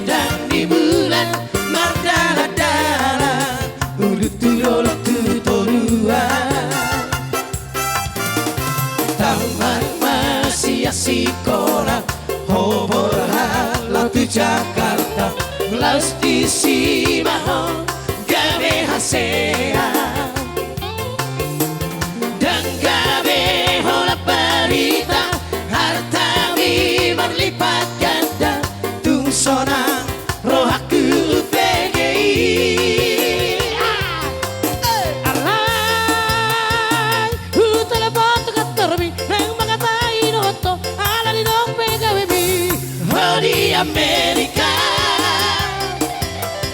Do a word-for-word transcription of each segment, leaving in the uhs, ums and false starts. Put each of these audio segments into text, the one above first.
Dang ni bulan mardalan-dalan, ulu tu dolok tu toruan. Taon marung ma sian sikola, ho borhat laho tu Jakarta, laos disi ma ho gabe hasea. Dang gabe holan barita, hartami marlipat ganda, tung sonang rohangku umbege i. Alai, hutelepon tu kantormi, naeng mangatai dohot ho, alani dong pe gawemi ho di Amerika.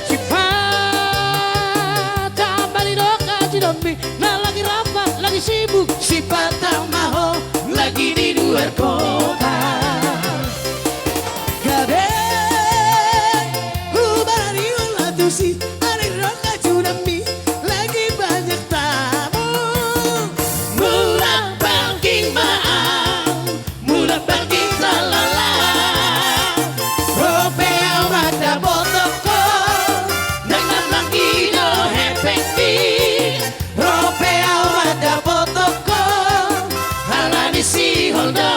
Sipata ma di dok aji dommi, na lagi rapat, lagi sibuk. Sipata ma ho lagi di luar kota. Gabe hubarani ho laho tusi, alani dok aji dommi, lagi banyak tamu. Mulak bangking ma au, mulak bangking talala. Ro pe au mandapothon ho, nang na mangido hepengmi. Ro pe au mandapothon ho, alani sihol do